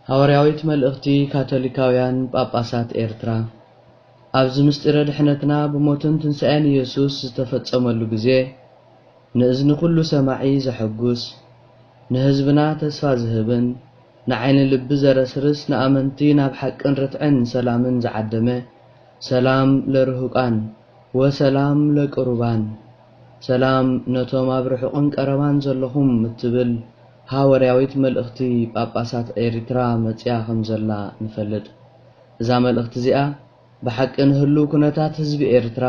ሃዋርያዊት መልእኽቲ ካቶሊካውያን ጳጳሳት ኤርትራ። ኣብዚ ምስጢረ ድሕነትና ብሞትን ትንሳኤን ኢየሱስ ዝተፈጸመሉ ግዜ፣ ንእዝኒ ኩሉ ሰማዒ ዘሐጉስ፣ ንህዝብና ተስፋ ዝህብን ንዓይኒ ልቢ ዘረስርስ፣ ንኣመንቲ ናብ ሓቅን ርትዕን ሰላምን ዝዓደመ፣ ሰላም ለርሁቃን ወሰላም ለቅሩባን፣ ሰላም ነቶም ኣብ ርሑቕን ቀረባን ዘለኹም እትብል ሃዋርያዊት መልእኽቲ ጳጳሳት ኤሪትራ መጺኣ ከም ዘላ ንፈልጥ። እዛ መልእኽቲ እዚኣ ብሓቂ ንህሉው ኩነታት ህዝቢ ኤርትራ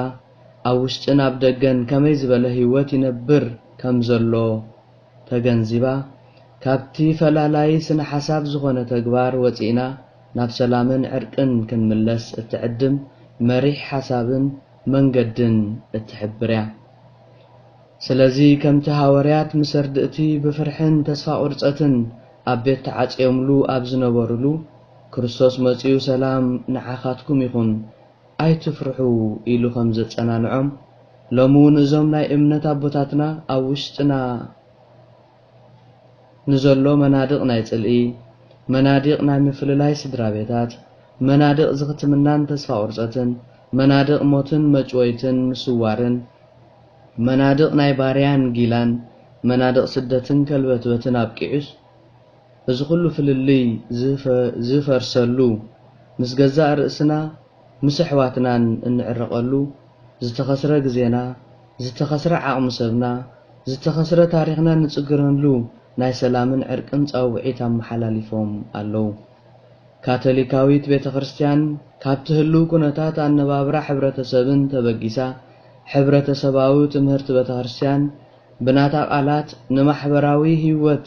ኣብ ውሽጥን ኣብ ደገን ከመይ ዝበለ ህይወት ይነብር ከም ዘሎ ተገንዚባ፣ ካብቲ ፈላላይ ስነ ሓሳብ ዝኾነ ተግባር ወጺእና ናብ ሰላምን ዕርቅን ክንምለስ እትዕድም መሪሕ ሓሳብን መንገድን እትሕብር እያ። ስለዚ ከምቲ ሃዋርያት ምስ ኣርድእቲ ብፍርሕን ተስፋ ቁርጸትን ኣብ ቤት ተዓጽዮምሉ ኣብ ዝነበሩሉ፣ ክርስቶስ መጺኡ ሰላም ንዓኻትኩም ይኹን፣ ኣይትፍርሑ ኢሉ ከም ዘጸናንዖም፣ ሎሚ እውን እዞም ናይ እምነት ኣቦታትና ኣብ ውሽጥና ንዘሎ መናድቕ ናይ ጽልኢ፣ መናድቕ ናይ ምፍልላይ ስድራ ቤታት፣ መናድቕ ዝኽትምናን ተስፋ ቁርጸትን፣ መናድቕ ሞትን መጭወይትን ምስዋርን፣ መናድቕ ናይ ባርያን ጊላን፣ መናድቕ ስደትን ከልበትበትን ኣብቂዑስ፣ እዚ ኩሉ ፍልልይ ዝፈ-፣ ዝፈርሰሉ፣ ምስ ገዛእ ርእስና ምስ ኣሕዋትናን እንዕረቐሉ፣ ዝተኸስረ ግዜና፣ ዝተኸስረ ዓቕሚ ሰብና፣ ዝተኸስረ ታሪኽና ንጽግረሉ ናይ ሰላምን ዕርቅን ጻውዒት ኣመሓላሊፎም ኣለዉ። ካቶሊካዊት ቤተ ክርስቲያን ካብቲ ህሉው ኩነታት ኣነባብራ ሕብረተሰብን ተበጊሳ፣ ሕብረተሰባዊ ትምህርቲ ቤተ ክርስቲያን ብናታ ቃላት ንማሕበራዊ ህይወት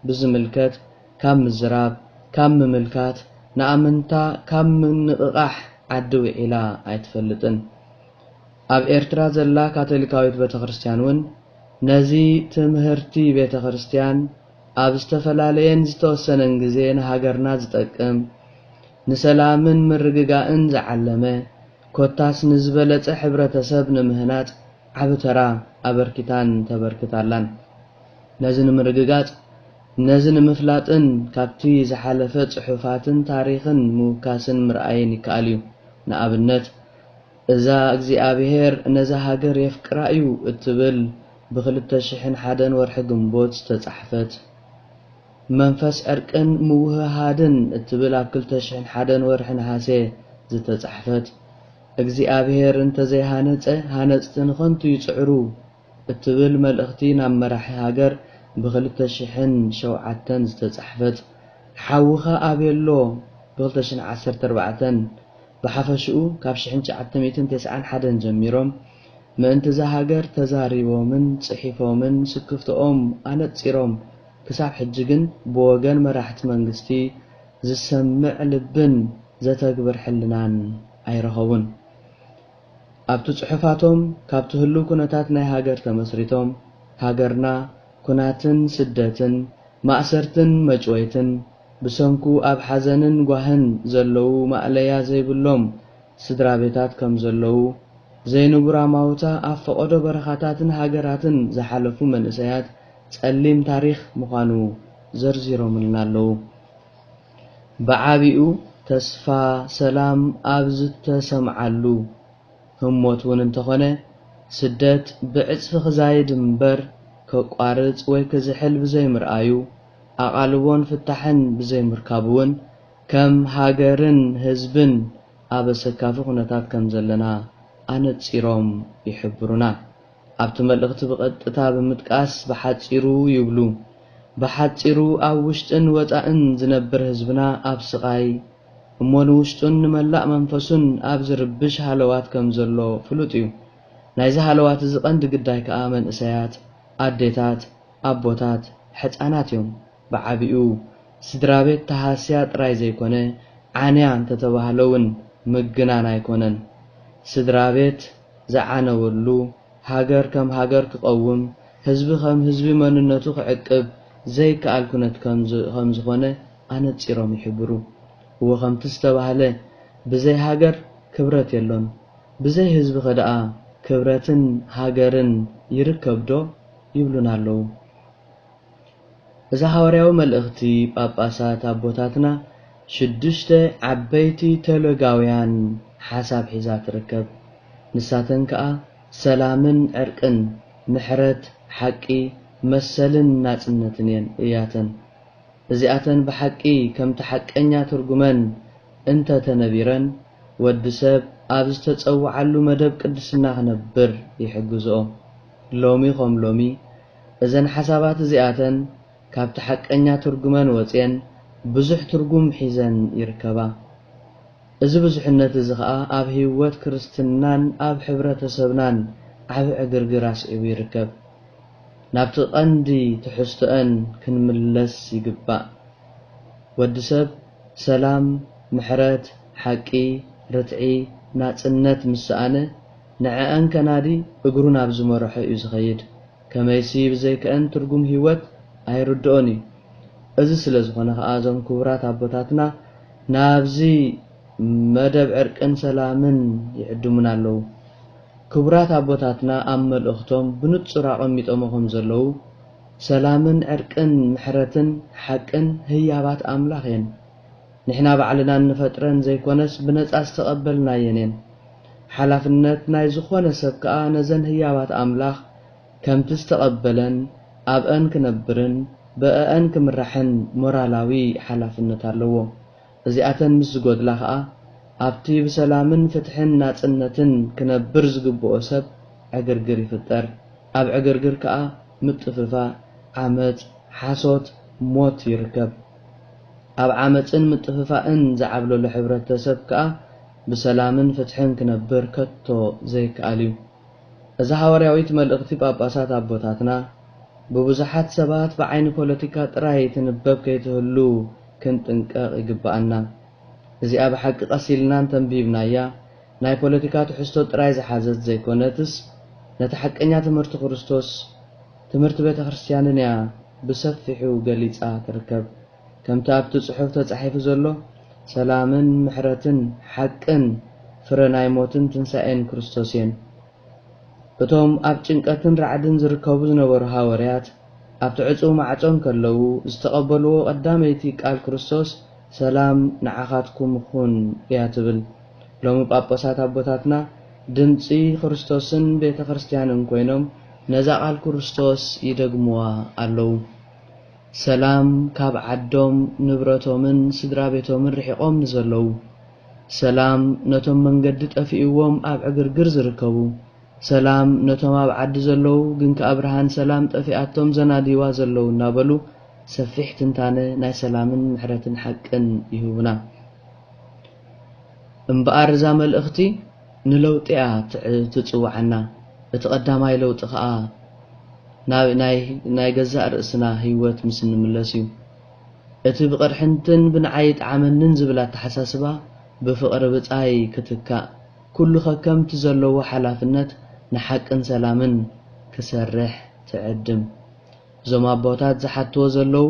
ብዝምልከት ካብ ምዝራብ፣ ካብ ምምልካት፣ ንኣመንታ ካብ ምንቕቓሕ ዓዲ ውዒላ ኣይትፈልጥን። ኣብ ኤርትራ ዘላ ካቶሊካዊት ቤተ ክርስቲያን እውን ነዚ ትምህርቲ ቤተ ክርስቲያን ኣብ ዝተፈላለየን ዝተወሰነን ግዜ ንሃገርና ዝጠቅም፣ ንሰላምን ምርግጋእን ዝዓለመ፣ ኮታስ ንዝበለጸ ሕብረተሰብ ንምህናጽ ዓቢ ተራ ኣበርኪታን ተበርክት ኣላን። ነዚ ንምርግጋጽ፣ ነዚ ንምፍላጥን ካብቲ ዝሓለፈ ጽሑፋትን ታሪኽን ምውካስን ምርኣይን ይከኣል እዩ። ንኣብነት፣ እዛ እግዚኣብሔር ነዛ ሃገር የፍቅራ እዩ እትብል ብኽልተ ሽሕን ሓደን ወርሒ ግንቦት ዝተጻሕፈት፣ መንፈስ ዕርቅን ምውህሃድን እትብል ኣብ ክልተ ሽሕን ሓደን ወርሒ ነሃሴ ዝተጻሕፈት፣ እግዚኣብሔር እንተዘይሃነጸ፣ ሃነጽቲ ንኸንቱ ይጽዕሩ እትብል መልእኽቲ ናብ መራሒ ሃገር ብኽልተ ሽሕን ሸውዓተን ዝተጻሕፈት፣ ሓውኻ ኣቤሎ ብኽልተ ሽሕን ዓሰርተ ኣርባዕተን፣ ብሓፈሽኡ ካብ ሽሕን ትሽዓተ ሚእትን ተስዓን ሓደን ጀሚሮም ምእንቲ እዛ ሃገር ተዛሪቦምን ጽሒፎምን ስክፍትኦም ኣነጺሮም፣ ክሳብ ሕጂ ግን ብወገን መራሕቲ መንግስቲ ዝሰምዕ ልብን ዘተግብር ሕልናን ኣይረኸቡን። ኣብቲ ጽሑፋቶም ካብቲ ህሉው ኩነታት ናይ ሃገር ተመስሪቶም፣ ሃገርና ኩናትን ስደትን፣ ማእሰርትን መጭወይትን፣ ብሰንኩ ኣብ ሓዘንን ጓህን ዘለዉ ማእለያ ዘይብሎም ስድራ ቤታት ከም ዘለዉ፣ ዘይንቡር ኣማውታ ኣብ ፈቐዶ በረኻታትን ሃገራትን ዝሓለፉ መንእሰያት ጸሊም ታሪኽ ምዃኑ ዘርዚሮምልና ኣለዉ። ብዓቢኡ ተስፋ ሰላም ኣብ ዝተሰምዓሉ፣ ህሞት እውን እንተኾነ፣ ስደት ብዕጽፊ ክዛይድ እምበር ከቋርጽ ወይ ክዝሕል ብዘይምርኣዩ፣ ኣቓልቦን ፍታሕን ብዘይምርካቡ እውን፣ ከም ሃገርን ህዝብን ኣብ ኣሰካፊ ኩነታት ከም ዘለና ኣነጺሮም ይሕብሩና። ኣብቲ መልእኽቲ ብቐጥታ ብምጥቃስ ብሓጺሩ ይብሉ፣ ብሓጺሩ ኣብ ውሽጥን ወጻእን ዝነብር ህዝብና ኣብ ስቓይ፣ እሞ ንውሽጡን ንመላእ መንፈሱን ኣብ ዝርብሽ ሃለዋት ከም ዘሎ ፍሉጥ እዩ። ናይዚ ሃለዋት እዚ ቀንዲ ግዳይ ከኣ መንእሰያት፣ ኣዴታት፣ ኣቦታት፣ ሕጻናት እዮም። ብዓቢኡ ስድራ ቤት ተሃስያ ጥራይ ዘይኮነ፣ ዓንያ እንተተባህለ እውን ምግናን ኣይኮነን። ስድራ ቤት ዝዓነወሉ፣ ሃገር ከም ሃገር ክቐውም፣ ህዝቢ ከም ህዝቢ መንነቱ ክዕቅብ ዘይከኣል ኩነት ከም ዝ-፣ ከም ዝኾነ ኣነጺሮም ይሕብሩ። እወ፣ ከምቲ ዝተባህለ፣ ብዘይ ሃገር ክብረት የሎን። ብዘይ ህዝቢ ከ ደኣ ክብረትን ሃገርን ይርከብ ዶ? ይብሉና ኣለዉ። እዛ ሃዋርያዊ መልእኽቲ ጳጳሳት ኣቦታትና ሽዱሽተ ዓበይቲ ቴዎሎጋውያን ሓሳብ ሒዛ ትርከብ። ንሳተን ከኣ ሰላምን ዕርቅን፣ ምሕረት፣ ሓቂ፣ መሰልን ናጽነትን እየን እያተን። እዚኣተን ብሓቂ ከምቲ ሓቀኛ ትርጉመን እንተ ተነቢረን፣ ወዲ ሰብ ኣብ ዝተጸውዓሉ መደብ ቅድስና ክነብር ይሕግዝኦ። ሎሚ ኸም ሎሚ፣ እዘን ሓሳባት እዚኣተን ካብቲ ሓቀኛ ትርጉመን ወጽየን ብዙሕ ትርጉም ሒዘን ይርከባ። እዚ ብዙሕነት እዚ ኸኣ ኣብ ህይወት ክርስትናን ኣብ ሕብረተሰብናን ዓቢ ዕግርግር ኣስዒቡ ይርከብ። ናብቲ ቀንዲ ትሕዝቶአን ክንምለስ ይግባእ። ወዲ ሰብ ሰላም፣ ምሕረት፣ ሓቂ፣ ርትዒ፣ ናጽነት ምስ ሰኣነ፣ ንዐኣን ከናዲ እግሩ ናብ ዝመርሖ እዩ ዝኸይድ። ከመይሲ ብዘይከኣን ትርጉም ህይወት ኣይርድኦን እዩ። እዚ ስለ ዝኾነ ኸኣ እዞም ክቡራት ኣቦታትና ናብዚ መደብ ዕርቅን ሰላምን ይዕድሙና ኣለዉ። ክቡራት ኣቦታትና ኣብ መልእኽቶም ብንጹር ኣቐሚጦሞ ከም ዘለዉ፣ ሰላምን ዕርቅን ምሕረትን ሓቅን ህያባት ኣምላኽ እየን። ንሕና ባዕልና እንፈጥረን ዘይኮነስ ብነጻ ዝተቐበልናየን እየን። ሓላፍነት ናይ ዝኾነ ሰብ ከኣ ነዘን ህያባት ኣምላኽ ከምቲ ዝተቐበለን ኣብአን ክነብርን ብአአን ክምራሕን ሞራላዊ ሓላፍነት ኣለዎ። እዚኣተን ምስ ዝጎድላ ኸኣ ኣብቲ ብሰላምን ፍትሕን ናጽነትን ክነብር ዝግብኦ ሰብ ዕግርግር ይፍጠር። ኣብ ዕግርግር ከኣ ምጥፍፋእ፣ ዓመጽ፣ ሓሶት፣ ሞት ይርከብ። ኣብ ዓመጽን ምጥፍፋእን ዝዓብለሎ ሕብረተሰብ ከኣ ብሰላምን ፍትሕን ክነብር ከቶ ዘይከኣል እዩ። እዛ ሃዋርያዊት መልእኽቲ ጳጳሳት ኣቦታትና ብብዙሓት ሰባት ብዓይኒ ፖለቲካ ጥራይ ትንበብ ከይትህሉ ክንጥንቀቕ ይግብኣና። እዚኣ ብሓቂ ቀስ ኢልና እንተንቢብናያ፣ ናይ ፖለቲካ ትሕዝቶ ጥራይ ዝሓዘት ዘይኮነትስ፣ ነቲ ሓቀኛ ትምህርቲ ክርስቶስ፣ ትምህርቲ ቤተ ክርስቲያንን እያ ብሰፊሑ ገሊጻ ትርከብ። ከምቲ ኣብቲ ጽሑፍ ተጻሒፉ ዘሎ፣ ሰላምን ምሕረትን ሓቅን ፍረ ናይ ሞትን ትንሳኤን ክርስቶስ እየን። እቶም ኣብ ጭንቀትን ራዕድን ዝርከቡ ዝነበሩ ሃዋርያት፣ ኣብቲ ዕጹው ማዕጾ እንከለዉ ዝተቐበልዎ ቀዳመይቲ ቃል ክርስቶስ፣ "ሰላም ንዓኻትኩም ይኹን" እያ ትብል። ሎሚ ጳጳሳት ኣቦታትና ድምጺ ክርስቶስን ቤተ ክርስቲያንን ኮይኖም ነዛ ቃል ክርስቶስ ይደግሙዋ ኣለዉ። ሰላም ካብ ዓዶም፣ ንብረቶምን ስድራ ቤቶምን ርሒቖም ንዘለዉ፣ ሰላም ነቶም መንገዲ ጠፊእዎም ኣብ ዕግርግር ዝርከቡ፣ ሰላም ነቶም ኣብ ዓዲ ዘለዉ ግን ከኣ ብርሃን ሰላም ጠፊኣቶም ዘናድይዋ ዘለዉ እናበሉ ሰፊሕ ትንታነ ናይ ሰላምን ምሕረትን ሓቅን ይህቡና። እምበኣር እዛ መልእኽቲ ንለውጢ እያ ትዕ-፣ ትጽውዓና። እቲ ቀዳማይ ለውጢ ኸኣ ናብ ናይ፣ ናይ ገዛእ ርእስና ህይወት ምስ እንምለስ እዩ። እቲ ብቕርሕንትን ብንዓይ ይጥዓመንን ዝብል ኣተሓሳስባ ብፍቕሪ ብጻይ ክትካእ፣ ኩሉ ከከምቲ ዘለዎ ሓላፍነት ንሓቅን ሰላምን ክሰርሕ ትዕድም። እዞም ኣቦታት ዝሓትዎ ዘለዉ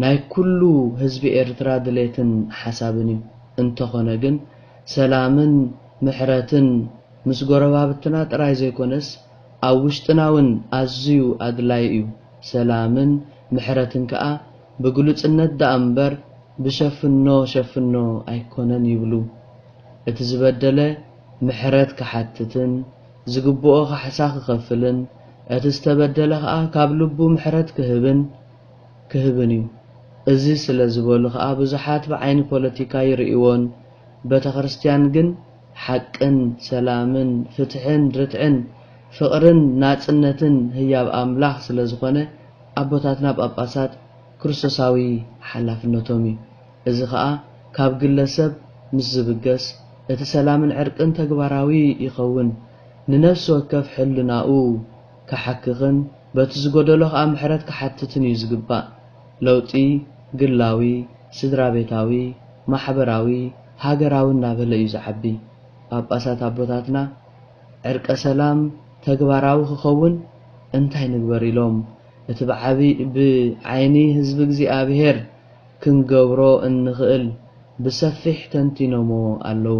ናይ ኩሉ ህዝቢ ኤርትራ ድሌትን ሓሳብን እዩ። እንተኾነ ግን ሰላምን ምሕረትን ምስ ጎረባብትና ጥራይ ዘይኮነስ ኣብ ውሽጥና እውን ኣዝዩ ኣድላዪ እዩ። ሰላምን ምሕረትን ከኣ ብግሉጽነት ደኣ እምበር ብሸፍኖ ሸፍኖ ኣይኮነን ይብሉ። እቲ ዝበደለ ምሕረት ክሓትትን ዝግብኦ ካሕሳ ክኸፍልን፣ እቲ ዝተበደለ ኸኣ ካብ ልቡ ምሕረት ክህብን፣ ክህብን እዩ። እዚ ስለ ዝበሉ ኸኣ ብዙሓት ብዓይኒ ፖለቲካ ይርእይዎን፣ ቤተ ክርስቲያን ግን ሓቅን ሰላምን ፍትሕን ርትዕን ፍቕርን ናጽነትን ህያብ ኣምላኽ ስለ ዝኾነ ኣቦታትና ጳጳሳት ክርስቶሳዊ ሓላፍነቶም እዩ። እዚ ኸኣ ካብ ግለሰብ ምስ ዝብገስ እቲ ሰላምን ዕርቅን ተግባራዊ ይኸውን። ንነፍሲ ወከፍ ሕልናኡ ክሓክኽን በቲ ዝጎደሎ ኸኣ ምሕረት ክሓትትን እዩ ዝግባእ። ለውጢ ግላዊ፣ ስድራ ቤታዊ፣ ማሕበራዊ፣ ሃገራዊ እናበለ እዩ ዝዓቢ። ጳጳሳት ኣቦታትና ዕርቀ ሰላም ተግባራዊ ክኸውን እንታይ ንግበር ኢሎም እቲ ብዓቢ-፣ ብዓይኒ ህዝቢ እግዚኣብሔር ክንገብሮ እንኽእል ብሰፊሕ ተንቲኖሞ ኣለዉ።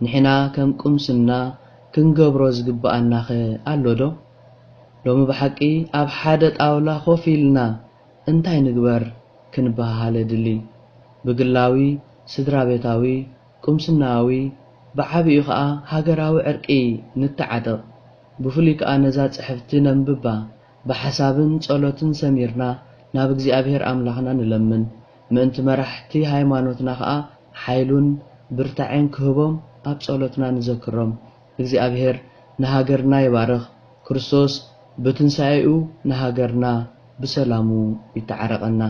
ንሕና ከም ቁምስና ክንገብሮ ዝግብኣናኸ ኣሎ ዶ? ሎሚ ብሓቂ ኣብ ሓደ ጣውላ ኮፍ ኢልና እንታይ ንግበር ክንበሃሃል የድሊ። ብግላዊ፣ ስድራ ቤታዊ፣ ቁምስናዊ፣ ብዓቢኡ ኸኣ ሃገራዊ ዕርቂ ንተዓጠቕ። ብፍሉይ ከኣ ነዛ ጽሕፍቲ ነንብባ፣ ብሓሳብን ጸሎትን ሰሚርና ናብ እግዚኣብሔር ኣምላኽና ንለምን። ምእንቲ መራሕቲ ሃይማኖትና ኸኣ ሓይሉን ብርታዔን ክህቦም ኣብ ጸሎትና ንዘክሮም። እግዚኣብሔር ንሃገርና ይባርኽ። ክርስቶስ ብትንሳኤኡ ንሃገርና ብሰላሙ ይተዓረቐና።